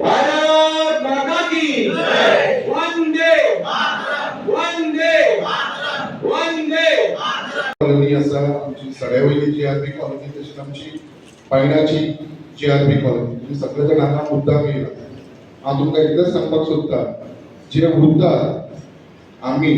भारत माता की वंदे वंदे वंदे. कॉलनी आसा आमची, सड्या वयली जीआरबी कॉलनी, तशीच आमची बायणाची जीआरबी कॉलनी. तुमी सगळे जाण हांगा मुद्दाम येयला. हांव तुमकां एकदाच सांगपाक सोदता, जे उरता आमी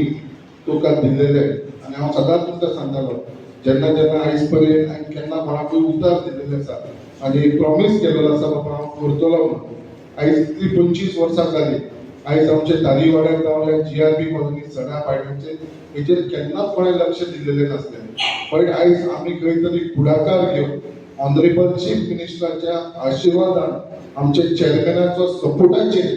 तुका दिल्लेले आनी हांव सदांच तुमकां सांगतालो, जेन्ना जेन्ना आयज पर्यंत हांवें केन्ना कोणाकूय उतार दिल्लेले आसा आनी प्रॉमीस केलेलो आसा, बाबा हांव करतलो म्हणून. आयज इतली 25 वर्सां जाली, आयज आमचे तारीवाड्यार जावं या जीआरबी कॉलनी, सड्या, बायणाचे हेजेर केन्नाच कोणें लक्ष दिल्लेलें नासलें. पण आयज आमी खंय तरी फुडाकार घेवन, ऑनरेबल चीफ मिनिस्टराच्या आशिर्वादान, आमच्या चेअरमॅनाचो सपोर्टाचेर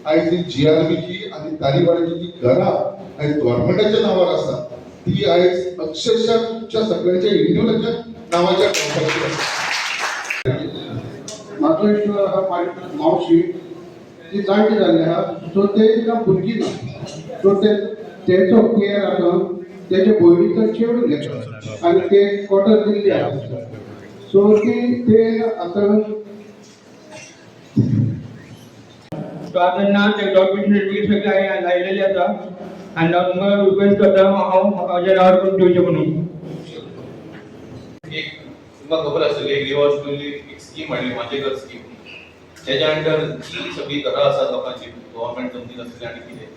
आयज ही जीआरबीची आनी तारीवाड्याची जी घरां आयज गव्हर्मेंटाच्या नांवार आसा, ती आयज अक्षरशः तुमच्या सगळ्यांच्या इंडिव्हिज्युअलाच्या नांवाच्या गावपाची आसा. म्हाजो इश्यू आहा, म्हाजी मावशी ती जाणटी जाल्ली आहा, सो ते तिका भुरगीं ना, सो ते तेचो केअर आतां तेजे भयणीचो चेडून घेता आनी ते क्वॉर्टर दिल्ली आहा, सो ती ते आतां तो आतां ना ते डॉक्युमेंट सर्टिफिकेट सगळे हांवें लायलेले आसा आनी हांव तुमकां रिक्वेस्ट करता, हांव म्हाज्या नांवार करून दिवचें म्हणून. एक तुमकां खबर आसतली, एक रिवर्स एक स्कीम हाडली, म्हाजें घर स्कीम. तेज्या अंडर जी सगळीं घरां आसात लोकांची, गव्हर्मेंट जमनीन आसतली आनी कितें,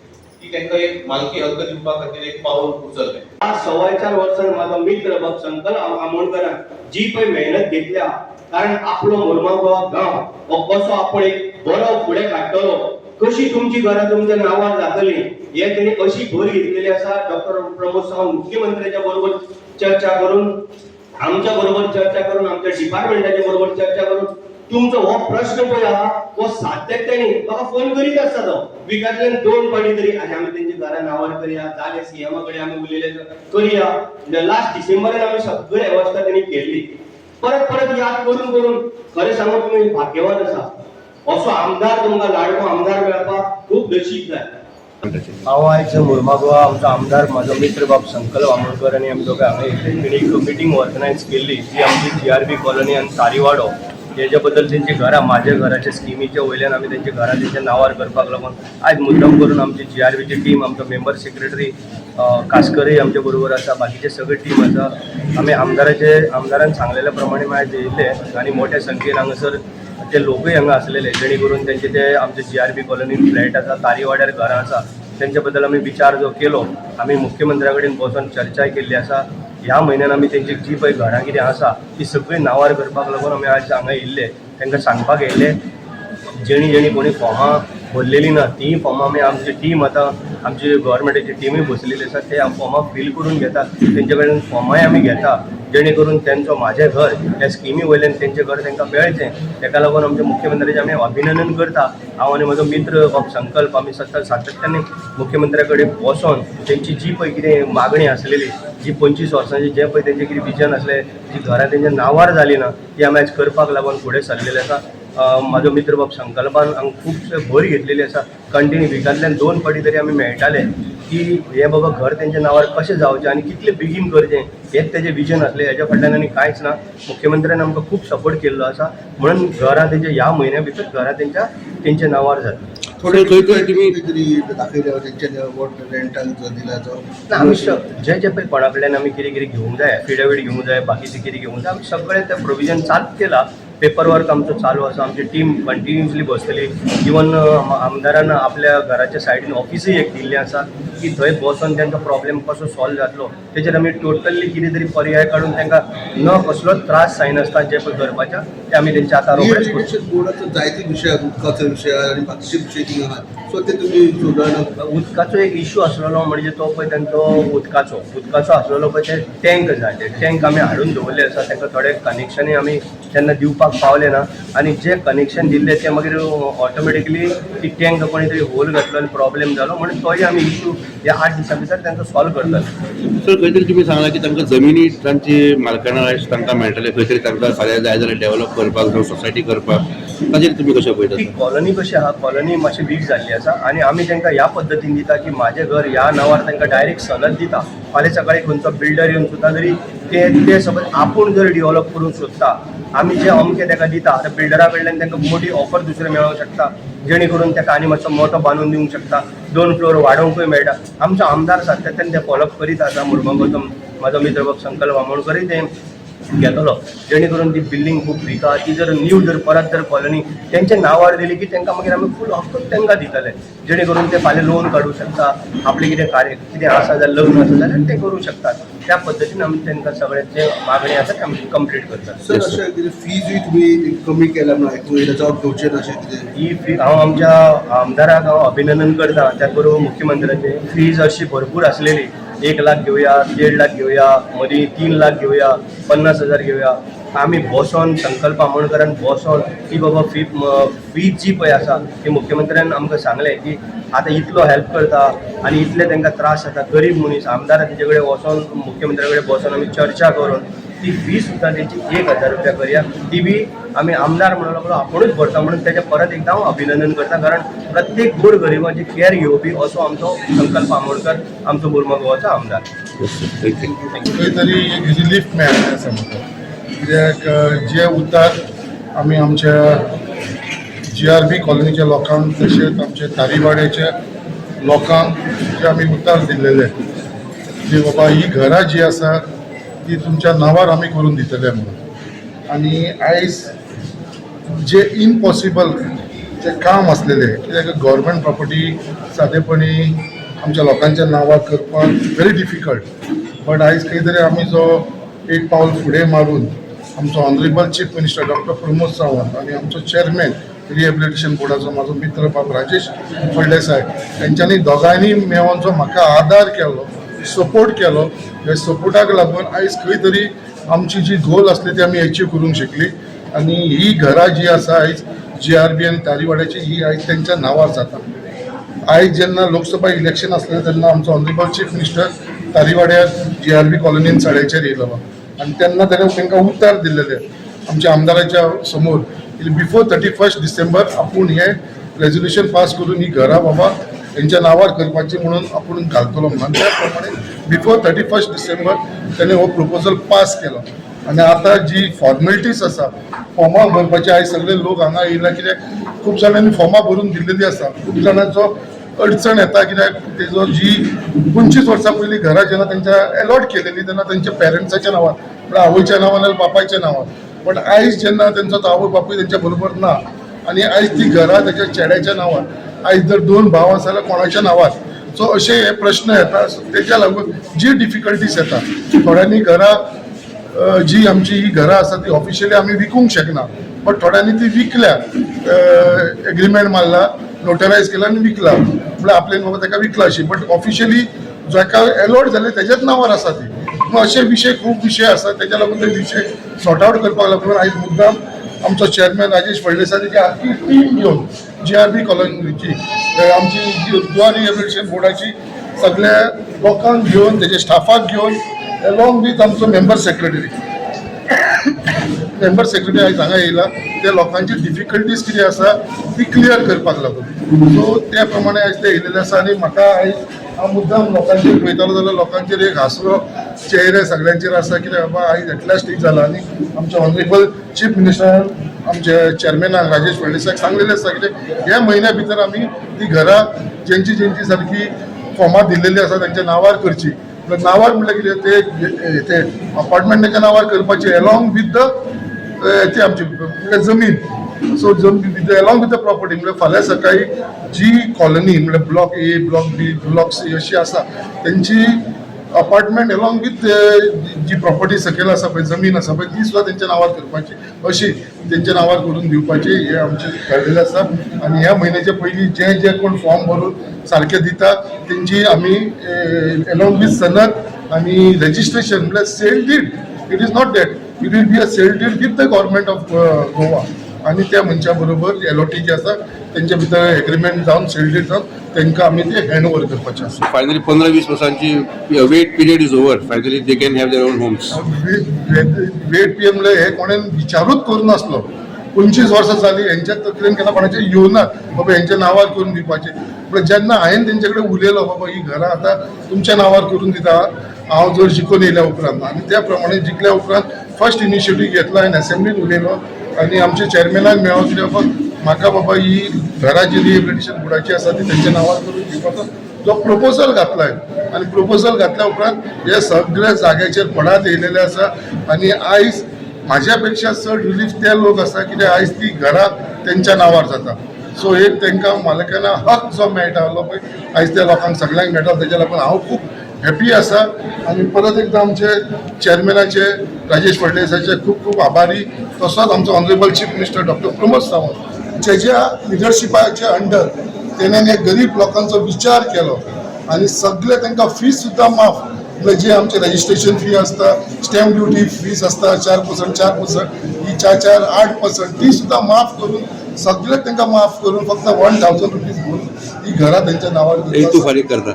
ती तांकां एक मालकी हक्क दिवपा खातीर एक पावल उचललें. 4.25 वर्सां म्हाजो मित्र बाब संकल आमोणकरान जी पळय मेहनत घेतल्या, कारण आपलो मुरमागांव गांव हो कसो आपण एक बरो फुडें काडटलो, कशी तुमची घरां तुमच्या नांवार जातली, हे तेणी अशी भर घेतलेली आसा. डॉक्टर प्रमोद सावंत मुख्यमंत्र्याच्या बरोबर चर्चा करून, आमच्या बरोबर चर्चा करून, आमच्या डिपार्टमेंटाच्या बरोबर चर्चा करून तुमचो हो प्रश्न पळय आहा हो सातत्याने म्हाका फोन करीत आसता तो विकांतल्यान दोन फावटी तरी. आनी आमी तेंच्या घरा नांवार करया जाले, सीएमा कडेन आमी उलयले, करया. लास्ट डिसेंबरान आमी सगळे वेवस्था तेणी केल्ली. परत परत याद करून करून, खरें सांगू, तुमी भाग्यवान आसा. असो आमदार तुमकां, लाडको आमदार मेळपाक खूब नशीब जाय. हांव आयज मुर्मागोवा आमचो आमदार, म्हाजो मित्र बाब संकल्प आमोणकर आनी आमी दोगां हांगा येयल्ले. तेणी एक मिटींग ऑर्गनायज केल्ली, जी आमची जीआरबी कॉलनी आनी तारीवाडो हेच्या बद्दल, तेंची घरां म्हाज्या घराच्या स्किमीच्या वयल्यान आमी तेंच्या घरां तेंच्या नांवार करपाक लागून आयज मुद्दम करून आमची जीआरबीची टीम, आमचो मेंबर सेक्रेटरी कासकरय आमच्या बरोबर आसा, बाकीचे सगळे टीम आसा. आमी आमदाराचे, आमदारान सांगलेल्या प्रमाणे आयज येयल्ले आनी मोठ्या संख्येन हांगासर ते लोकूय हांगा आसलेले, जेणे करून तेंचे ते आमचे जीआरबी कॉलनीन फ्लॅट आसा, तारीवाड्यार घरां आसा, तेंच्या बद्दल आमी विचार जो केलो, आमी मुख्यमंत्र्या कडेन बसून चर्चाय केल्ली आसा. ह्या म्हयन्यान आमी तेंची जी पळय घरां कितें आसा ती सगळीं नांवार करपाक लागून आमी आयज हांगा येयल्ले, तांकां सांगपाक येयल्ले. जेणी जेणी कोणी फॉर्मां भरलेली ना, तीं फॉर्मां आमी, आमची टीम, आतां आमची गव्हर्मेंटाची टिमूय बसलेली आसा, ते फॉर्मां फील करून घेतात, तेंचे कडेन फॉर्मांय आमी घेता, जेणे करून तेंचो म्हाजें घर ह्या स्किमी वयल्यान तेंचें घर तांकां मेळचें. तेका लागून आमच्या मुख्यमंत्र्याचें आमी अभिनंदन करता. हांव आनी म्हजो मित्र बाब संकल्प, आमी सतत सातत्याने मुख्यमंत्र्या कडेन बसोन तेंची जी पळय कितें मागणी आसलेली, जी 25 वर्सांची जें पळय तेंचें कितें विजन आसलें, जी घरां तेंच्या नांवार जाली ना, ती आमी आयज करपाक लागून फुडें सरलेले आसा. म्हाजो मित्र बाब संकल्पान हांगा खुबशे भर घेतलेली आसा. कंटिन्यू विकांतल्यान दोन फावटी तरी आमी मेळटाले की हें बाबा घर तेंच्या नांवार कशें जावचें आनी कितलें बेगीन करचें, हेंच तेजें विजन आसलें. हेज्या फाटल्यान आनी कांयच ना. मुख्यमंत्र्यान आमकां खूब सपोर्ट केल्लो आसा, म्हणून घरां तेंच्या ह्या म्हयन्या भितर घरां तेंच्या तेंच्या नांवार जातलीं. थोडे खंय खंय तुमी तरी दाखयले तेंच्या वोट रेंटाक दिला जावं? ना, आमी जे जे पळय कोणा कडल्यान आमी कितें कितें घेवंक जाय, एफिडेवीट घेवंक जाय, बाकीचें कितें घेवंक जाय, आमी सगळें तें प्रोविजन चालू केलां. पेपर वर्क आमचो चालू आसा. आमची टीम कंटिन्युअसली बसतली. इवन आमदारान आपल्या घराच्या सायडीन ऑफिसूय एक दिल्लें आसा की थंय बसोन तेंचो प्रॉब्लेम कसो सॉल्व जातलो, तेजेर आमी टोटल्ली कितें तरी पर्याय काडून तांकां न कसलोच त्रास जायनासतना जें पळय करपाचें तें आमी तेंच्या हातार रोखडेच करतले. रिइरिगेशन बोर्डाचो जायते विशय आहात, उदकाचो विशय आनी बाकीचे विशय थिंगा आहात, सो ते तुमी सुदारणा उदकाचो एक इशू आसलेलो, म्हणजे तो पळय तेंचो उदकाचो आसलेलो पळय, ते टँक जाय. ते टँक आमी हाडून दवरले आसा. तांकां थोडे कनेक्शनूय आमी तेन्ना दिवपाक पावले ना आनी जे कनेक्शन दिल्ले ते मागीर ऑटोमॅटिकली ती टँक कोणी तरी होल घातलो आनी प्रॉब्लेम जालो, म्हणून तोय आमी इशू ह्या 8 दिसां भितर तांकां सॉल्व करतले. सर, खंय तरी तुमी सांगला की तांकां जमिनी तांची मालकाना तांकां मेळटले, खंय तरी तांकां फाल्यां जाय जाल्यार डेव्हलप करपाक जावं सोसायटी करपाक, ताचेर तुमी कशें पळयतात? ती कॉलनी कशी आहा, कॉलनी मातशी वीक जाल्ली आसा आनी आमी तांकां ह्या पद्दतीन दिता की म्हाजें घर ह्या नांवार तांकां डायरेक्ट सनद दिता. फाल्यां सकाळी खंयचो बिल्डर येवन सुद्दां जरी ते ते समज आपूण जर डेव्हलप करूंक सोदता आमी जे अमके ताका दिता, आतां बिल्डरा कडल्यान तांकां मोटी ऑफर दुसरे मेळोंक शकता, जेणे करून ताका आनी मातसो मोटो बांदून दिवंक शकता, दोन फ्लोर वाडोवंकूय मेळटा. आमचो आमदार सातत्यान ते फॉलोअप करीत आसा. मुर्मगांवचो म्हाजो मित्र बाब संकल्प आमोणकरूय ते घेतलो, जेणे करून ती बिल्डींग खूब वीक आहा, ती जर न्यू जर परत जर कॉलनी तेंच्या नांवार दिली की तांकां मागीर आमी फूल हक्क तांकां दितले, जेणे करून ते फाल्यां लोन काडूं शकता, आपलें कितें कार्य कितें आसा जाल्यार, लग्न आसा जाल्यार ते करूं शकतात. त्या पद्दतीन आमी तांकां सगळें जे मागणी आसा ते आमी कंप्लीट करतात. सर, अशें कितें फीजूय तुमी कमी केल्या म्हणून आयकूंक येयलें, जावं घेवचें ना अशें कितें? ही फी हांव आमच्या आमदाराक हांव अभिनंदन करता, त्याच बरोबर मुख्यमंत्र्याचे. फीज अशी भरपूर आसलेली, 1 लाख घेवया, 1.5 लाख घेवया, मदीं 3 लाख घेवया, 50,000 घेवया. आमी बसोन, संकल्प आमोणकरान बसोन की बाबा फी फीज जी पळय आसा ती मुख्यमंत्र्यान आमकां सांगलें की आतां इतलो हेल्प करता आनी इतले तांकां त्रास जाता गरीब मनीस. आमदार तेजे कडेन वचोन, मुख्यमंत्र्या कडेन बसोन आमी चर्चा करून ती फी सुद्दां तेंची 1000 रुपया करया. ती बी आमी आमदार म्हणून लागलो आपुणूच भरता म्हणून तेजें परत एकदां हांव अभिनंदन करता, कारण प्रत्येक गोर गरिबांची केअर घेवपी असो आमचो संकल्प आमोणकर, आमचो मुर्मगांवाचो आमदार. Thank you. खंय तरी एक रिलीफ मेळ्ळें आसा म्हाका, कित्याक जे उतार आमी आमच्या जीआरबी कॉलनीच्या लोकांक तशेंच आमच्या तारीवाड्याच्या लोकांक जे आमी उतार दिल्लेले की बाबा ही घरां जी आसा ती तुमच्या नांवार आमी करून दितले म्हणून, आनी आयज जे इम्पॉसिबल जे काम आसलेलें, कित्याक गव्हर्मेंट प्रॉपर्टी सादेपणी आमच्या लोकांच्या नांवार करपाक व्हेरी डिफिकल्ट. बट आयज खंय तरी आमी जो एक पावल फुडें मारून आमचो honourable chief minister doctor Pramod Sawant आनी आमचो चेअरमॅन रिहेबिलिटेशन बोर्डाचो म्हाजो मित्र बाब राजेश फळदेसाय, तेंच्यांनी दोगांयनी मेळोन जो म्हाका आदार केलो, सपोर्ट केलो, ह्या सपोर्टाक लागून आयज खंय तरी आमची जी गोल आसली ती आमी एचीव करूंक शकली. आनी ही घरां जी आसा आयज जीआरबी आनी तारीवाड्याची, ही आयज तेंच्या नांवार जाता. आयज जेन्ना लोकसभा इलेक्शन आसलें तेन्ना आमचो ऑनरेबल चीफ मिनिस्टर तारीवाड्यार जीआरबी कॉलनीन सड्याचेर येयलेलो आनी तेन्ना ताणें तांकां उतार दिल्लेले आमच्या आमदाराच्या समोर, बिफोर 31 डिसेंबर आपूण हें रेजोल्युशन पास करून ही घरां बाबा हेंच्या नांवार करपाची म्हणून आपूण घालतलो म्हणून. आनी त्या प्रमाणे बिफोर 31 डिसेंबर ताणें हो प्रपोजल पास केलो. आनी आतां जी फॉर्मेलिटीज आसा फॉर्मां भरपाची, आयज सगळे लोक हांगा येयला, कित्याक खूब जाणांनी फॉर्मां भरून दिल्लेली आसा. खूब जाणांचो अडचण येता, कित्याक तेजो जी 25 वर्सां पयलीं घरां जेन्ना तेंच्या एलॉट केलेली तेन्ना तेंच्या पेरंट्साच्या नांवार, म्हळ्यार आवयच्या नांवार नाल्यार बापायच्या नांवार. बट आयज जेन्ना तेंचो तो आवय बापूय तेंच्या बरोबर ना आनी आयज ती घरां तेच्या चेड्याच्या नांवार, आयज जर दोन भाव आसा जाल्यार कोणाच्या नांवार, सो अशे हे प्रश्न येता. सो तेच्या लागून जी डिफिकल्टीज येता, थोड्यांनी घरां जी आमची ही घरां आसा ती ऑफिशियली आमी विकूंक शकना, बट थोड्यांनी ती विकल्या, एग्रीमेंट मारला, नोटरायज केला आनी विकला, म्हळ्यार आपल्यान बाबा ताका विकला अशी. बट ऑफिशियली जाका एलॉट जाले तेज्याच नांवार आसा ती. मग अशे विशय, खूब विशय आसा. तेच्या लागून ते विशय सॉर्ट आवट करपाक लागून आयज मुद्दाम आमचो चेअरमॅन राजेश फळदेसाय तेची आख्खी टीम घेवन जीआरबी कॉलनीची, आमची जी गोवा रिहेबिलिटेशन बोर्डाची सगळ्या लोकांक घेवन, तेजे स्टाफाक घेवन, एलॉंग वीथ आमचो मेंबर सेक्रेटरी आयज हांगा येयला ते लोकांची डिफिकल्टीज कितें आसा ती क्लियर करपाक लागून. सो त्या प्रमाणे आयज ते येयलेले आसा. आनी म्हाका आयज हांव मुद्दाम लोकांचेर पळयतालो जाल्यार लोकांचेर एक हांसरो चेहरे सगळ्यांचेर आसा, कित्याक बाबा आयज एटलास्ट एक जाला. आनी आमच्या ऑनरेबल चीफ मिनिस्टरान आमच्या चेअरमॅनाक राजेश फळदेसायाक सांगलेलें आसा कितें ह्या म्हयन्या भितर आमी ती घरां जेंची जेंची सारकी फॉर्मां दिल्लेली आसा तेंच्या नांवार करची. म्हळ्यार नांवार म्हटल्यार कितें, ते ते अपार्टमेंटाच्या नांवार करपाची एलॉंग विथ the ती आमची म्हळ्यार जमीन. सो जमीन with along with the property, म्हळ्यार फाल्यां सकाळी जी कॉलनी, म्हळ्यार block A, block B, block C अशी आसा, तेंची अपार्टमेंट एलॉंग विथ जी प्रॉपर्टी सकयल आसा पळय, जमीन आसा पळय, ती सुद्दां तेंच्या नांवार करपाची, अशी तेंच्या नांवार करून दिवपाची हे आमचें ठरलेलें आसा. आनी ह्या म्हयन्याच्या पयलीं जे जे कोण फॉर्म भरून सारके दिता तेंची आमी एलॉंग विथ सनद आनी रेजिस्ट्रेशन, म्हळ्यार sale deed, it is not that it will be a sale deed with the government of Goa, आनी त्या मनशा बरोबर एलओटी जे आसा तेंच्या भितर एग्रीमेंट जावन, सेल डीड जावन तांकां आमी ते हँड ओवर करपाचें आसा. फायनली 15-20 वर्सांची wait period is over. Finally they can have their own homes. Weight period म्हणल्यार हे कोणें विचारूच करूं नासलो. 25 वर्सां जाली, हेंच्या तकलेन केन्ना कोणाचें येवना बाबा हेंच्या नांवार करून दिवपाचें. पूण जेन्ना हांवें तेंचे कडेन उलयलो, बाबा ही घरां आतां तुमच्या नांवार करून दिता हांव जर जिखून येयल्या उपरांत, आनी त्या प्रमाणे जिखल्या उपरांत फर्स्ट इनिशिएटीव घेतलो आनी असेंब्लीन उलयलो आनी आमच्या चेअरमॅनाक मेळ्ळो कित्याक बाबा म्हाका बाबा ही घरां जी रिहेबिलिटेशन बोर्डाची आसा ती तेंच्या नांवार करून दिवपाचो जो प्रपोजल घातलाय आनी प्रपोजल घातल्या उपरांत हे सगळे जाग्याचेर पडात येयलेले आसा. आनी आयज म्हाज्या पेक्षा चड रिलीफ ते लोक आसा, कित्याक आयज ती घरां तेंच्या नांवार जाता. सो एक तांकां मालकाना हक जो मेळटालो पळय, आयज त्या लोकांक सगळ्यांक मेळटा. तेज्या लागून हांव खूब हॅपी आसा आनी परत एकदां आमचे चेअरमॅनाचे राजेश फळदेसाचे खूब खूब आभारी. तसोच आमचो honourable chief minister doctor Pramod Sawant, जेज्या लिडरशिपाच्या अंडर तेणेन हे गरीब लोकांचो विचार केलो आनी सगळे तांकां फीस सुद्दां माफ, म्हणजे जे आमचे रजिस्ट्रेशन फी आसता, स्टॅम्प ड्युटी फीस आसता 4%, 4% ही 4 4 8% ती सुद्दां माफ करून, सगळे तांकां माफ करून फक्त 1000 रुपीज भरून ही घरां तेंच्या नांवार एक तूं दिता. फारीक करता.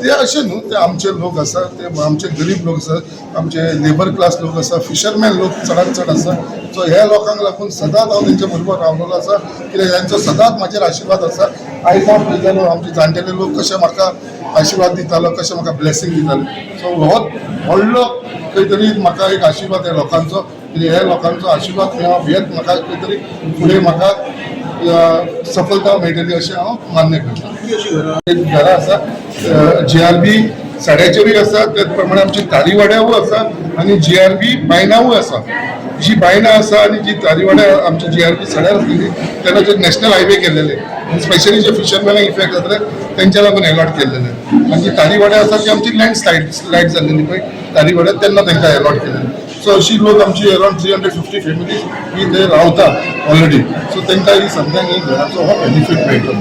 ते अशें न्हू, ते आमचे लोक आसा, ते आमचे गरीब लोक आसा, आमचे लेबर क्लास लोक आसा, फिशरमॅन लोक चडांत चड आसा. सो ह्या लोकांक लागून सदांच हांव तेंच्या बरोबर रावलेलो आसा, कित्याक तांचो सदांच म्हाजेर आशिर्वाद आसा. आयज हांव पळयतालो आमचे जाणटेले लोक कशे म्हाका आशिर्वाद दितालो, कशे म्हाका ब्लेसींग दिताले. सो हो व्हडलो खंय तरी म्हाका एक आशिर्वाद ह्या लोकांचो, कित्याक ह्या लोकांचो आशिर्वाद मेळप हेच म्हाका खंय तरी फुडें म्हाका सफलता मेळटली अशें हांव मान्य करता. कितली अशी घरां? एक घरां आसा, जीआरबी सड्याचेरूय आसा, त्याच प्रमाणे आमची तारीवाड्यावूय आसा आनी जीआरबी बायणावूय आसा. जी बायणां आसा आनी जी तारीवाड्या आमची जीआरबी सड्यार आसलेली, तेन्ना जे नॅशनल हायवे केलेले, स्पेशली जे फिशरमॅनाक इफेक्ट जातले तेंच्या लागून एलॉट केल्लेले. आनी जी तारीवाड्या आसा ती आमची लँड स्लायड स्लायड जाल्लेली पळय तारीवाड्यार, तेन्ना तांकां एलॉट केलेले. सो अशी लोक आमची अराउंड 350 फॅमिलीज ही ते रावता ऑलरेडी. सो तांकां ही सगळ्यांक ही घराचो हो बेनिफीट मेळटलो.